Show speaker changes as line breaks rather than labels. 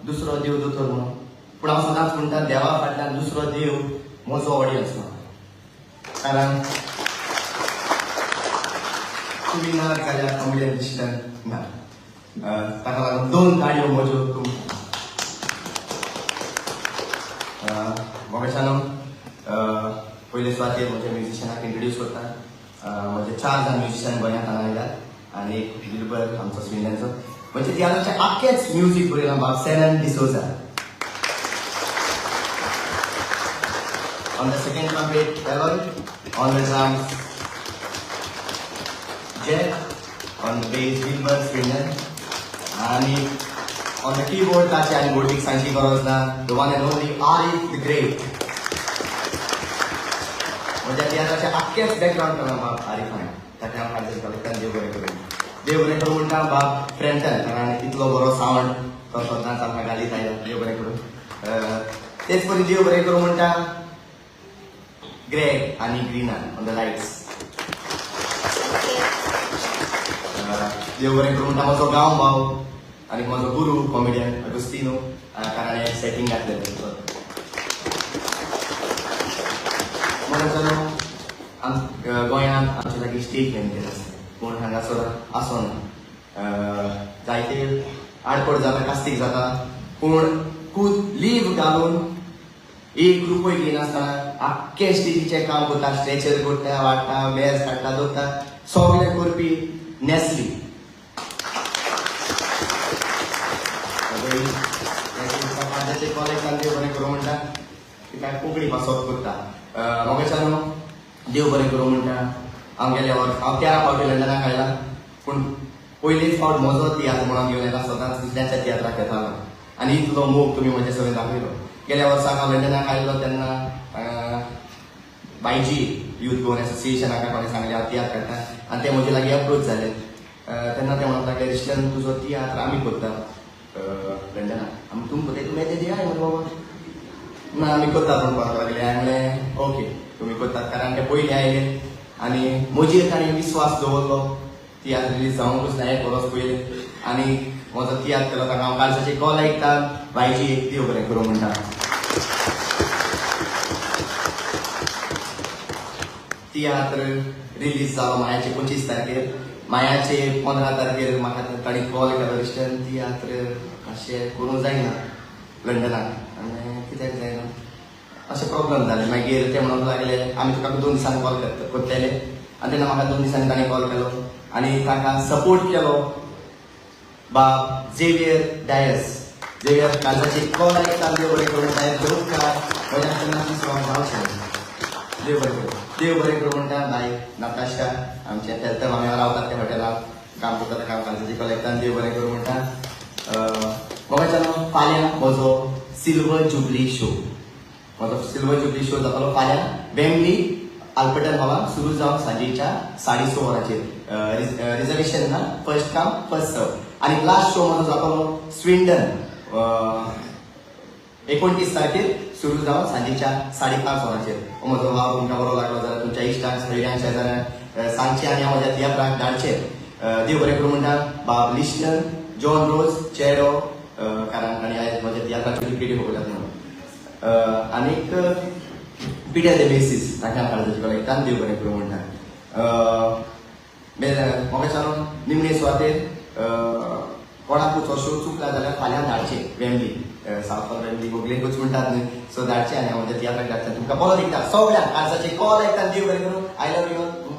दुसरो देव दोतोर म्हणून, पूण हांव सदांच म्हणटा देवा फाटल्यान दुसरो देव म्हजो ऑडियन्स म्हणून. कारण तुमी ना जाल्यार कॉमेडियन लिस्टन ना. ताका लागून दोन ताळयो म्हज्यो तुमकां. मोगेशानो, पयले सुवातेर म्हज्या म्युजिशनाक इंट्रोड्यूस करता. म्हजे 4 जाण म्युजिशन गोंयांत हांगा आयल्यात आनी एक विल्बर आमचो स्विंडनचो. म्हणजे तियात्राचें आख्खेंच म्युजीक बरयलां बाब Senan D'Souza. On the second trumpet, Eloy. On the drums, Jack. On the bass, Wilbur Swindon. And on the keyboard, ताचे आनी बोर्डीक सांगची गरज ना, the one and only Arif the Great. म्हज्या तियात्राचें आख्खेंच बॅकग्रावंड केलां बाब आरिफान. ताका हांव काळजाच्या कलेक्टान देव बरें करूं, देव बरें करूं म्हणटा बाब फ्रेंटन, कारण इतलो बरो सावंड तो सदांच आमकां घालीत आयला. देव बरें करूं. तेच परी देव बरें करूं म्हणटा ग्रेग आनी ग्रीना ऑन the lights. देव बरें करूं म्हणटा म्हजो गांव भाव आनी म्हजो गुरू कॉमेडियन अगुस्तिनो, कारण हें सेटींग घातलें. म्हणून गोंयांत आमचे लागीं स्टेज मॅनेजर आसता, पूण हांगासर आसना. जायते आडपड जाता, कास्तीक जाता, पूण खूद लीव घालून एक रुपय घेयनासतना आख्खें स्टेजीचें काम करता, स्ट्रेचर करता, वाडटा, मेज काडटा, दवरता, सगळें करपी नॅस्ली. कॉलेजान देव बरें करूं म्हणटा, तिका कोंकणी भासोत करता. मोगेशानो, देव बरें करूं म्हणटा. हांव गेल्या वर्स हांव 13 फावटी लंडनाक आयला, पूण पयलीच फावट म्हजो तियात्र म्हणून घेवन येयला. सदांच दुसऱ्यांच्या तियात्राक येतालो आनी इतलो मोग तुमी म्हजे सगळें दाखयलो. गेल्या वर्साक हांव लंडनाक आयलो तेन्ना बायजी यूथ गोवन एसोसिएशनाक कोणें सांगलें हांव तियात्र काडटा आनी ते म्हजे लागीं अप्रोच जाले. तेन्ना ते म्हणूंक लागले, रिश्टन तुजो तियात्र आमी करता लंडनाक, आमी तुमकां ते तुमी येते दिया बाबा ना आमी करतात म्हणपाक लागले. हांवें म्हणलें ओके तुमी करतात, कारण ते पयलीं आयले आनी म्हजेर ताणें विस्वास दवरलो. तियात्र रिलीज जावंकूच ना एक वरस पयलीं आनी म्हजो तियात्र केलो. ताका हांव काळजाचे कॉल आयकता. बायजी देव बरें करूं म्हणटा. तियात्र रिलीज जालो मायाचे 25 तारखेर. मायाचे 15 तारखेर म्हाका तांणी कॉल केलो, रिश्टन तियात्र अशें करूंक जायना लंडनाक. आनी कित्याक जायना अशें प्रॉब्लम जालें. मागीर ते म्हणूंक लागले आमी तुका 2 दिसांनी कॉल करतले. आनी तेन्ना म्हाका 2 दिसांनी तांणी कॉल केलो आनी ताका सपोर्ट केलो बाब झेवियर डायस. झेवियर काळजाची कॉल आयकता. देव बरें करूं म्हणटा. उपकार म्हज्या तेन्ना दुसरो जावचें. देव बरें करूं, देव बरें करूं म्हणटा. बाय नाताशा आमच्या तेलतम आमी रावतात त्या हॉटेलांत काम करता, ताका हांव काळजाची कॉल आयकता. देव बरें करूं म्हणटा. मोगाच्यानो, फाल्यां म्हजो सिल्वर जुबली शो, म्हजो सिल्वर जुबली शो जातलो फाल्यां वेम्बली आल्बर्टन हॉलान, सुरू जावन सांजेच्या 6:30 वरांचेर. रिजर्वेशन ना, फर्स्ट कम फर्स्ट सर्व. आनी लास्ट शो म्हजो जातलो स्विंडन 29 तारखेर, सुरू जावन सांजेच्या 5:30 वरांचेर. म्हजो वावर तुमकां बरो लागलो जाल्यार तुमच्या इश्टांक, सोयऱ्यांक, शेजाऱ्यांक सांगचें आनी हांव म्हज्या तियात्राक धाडचें. देव बरें करूं म्हणटा बाब लिस्टन, जॉन रोज, चेडो, कारण तांणी आयज म्हज्या तियात्राची तिकेटी खबर म्हणून. आनीक पिटर दे बेसीस ताका काळजाची कॉल देव बरें करूं म्हणटा. मोगेशानो, निमणे सुवातेर कोणाकूच हो शो चुकला जाल्यार फाल्यां धाडचें वेम्बली, सावथ हॉल वेम्बली गोगलेकूच म्हणटात न्ही, सो धाडचें आनी हांव म्हज्या तियात्राक धाडचें. तुमकां बरो दिसता सगळ्यांक काळजाचे कॉल आयकता. देव बरें करूं. I love you all.